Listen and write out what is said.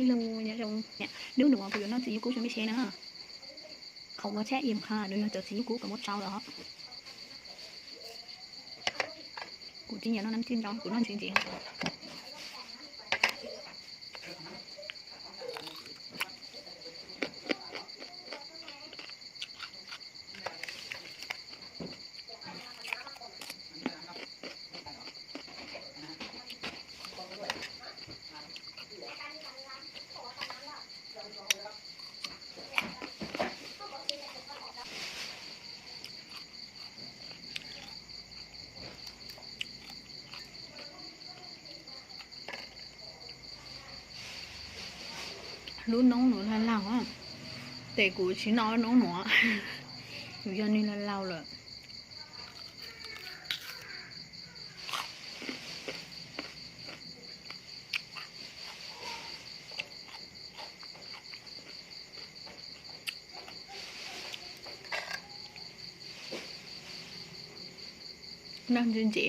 Hello, nyob zoo. Hnub no kuv yuav noj txiv nyuj kub rau nej saib na. Qhov uas tshaj im qha nws yog cov txiv nyuj kub kuv muab tsau lawm os. Kuv tsis nyiam noj nab txij ntau, kuv noj ntxiv ntxiv. Lub noob nuav laug laug, tes kuv tsis noj noob nuav, kuv yog nwg laug laug lawm. Noj ntse ntse.